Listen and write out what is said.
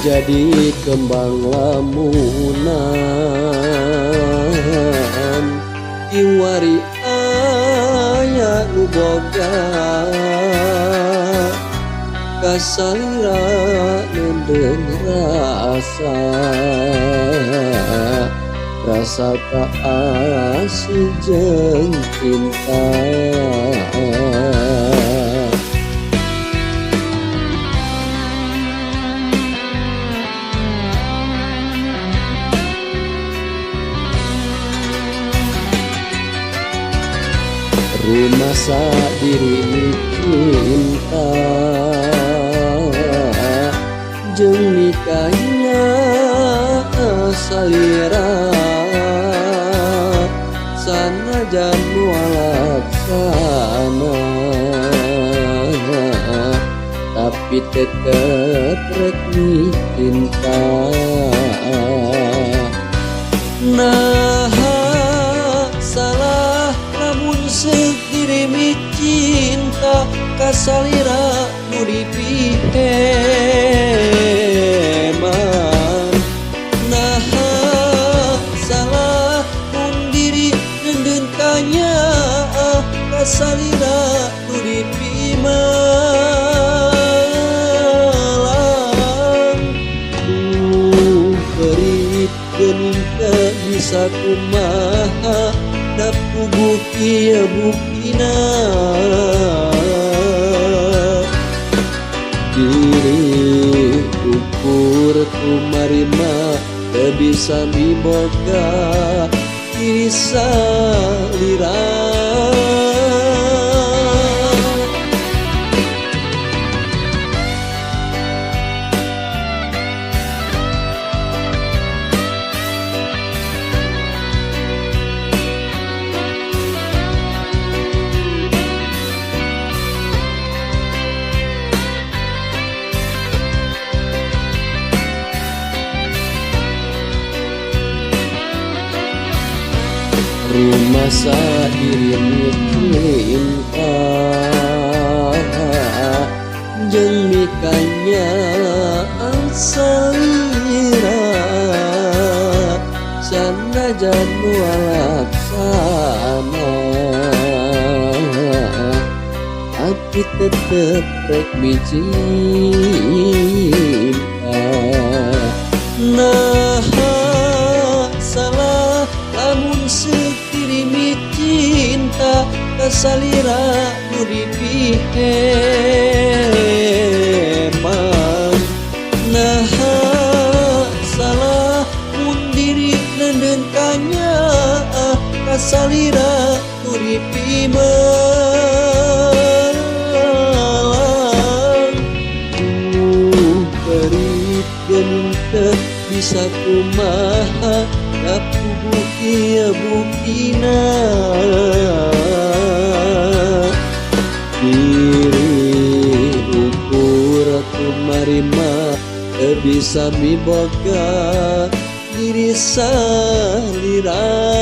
Jadi kembang lamunan kiwari aya nu boga kasalira neundeun rasa rasa tak asih jeung cinta. Rumasa diri cinta jeung nikahnya salira sanajan walaksana tapi tetep rek cinta. Nah salah lamun seuk diri mi cinta kasalira nu dipiheman. Nah salah mun diri neundeun kanyaah kasalira nu dipimalang. Duh perit geuning teu bisa kumaha da puguh ieu buktina diri ukur kumarima teu bisa miboga diri salira. Rumasa diri cinta jeung mikanya salira sanajan walaksana tapi tetep rek micinta. Nah salah lamun seuk diri mi cinta kasalira nu dipiheman. Nah salah mun diri neundeun kanyaah kasalira nu dipimalang. Duh perit geuning teu bisa kumaha da puguh ieu buktina diri ukur kumarima teu bisa miboga diri salira.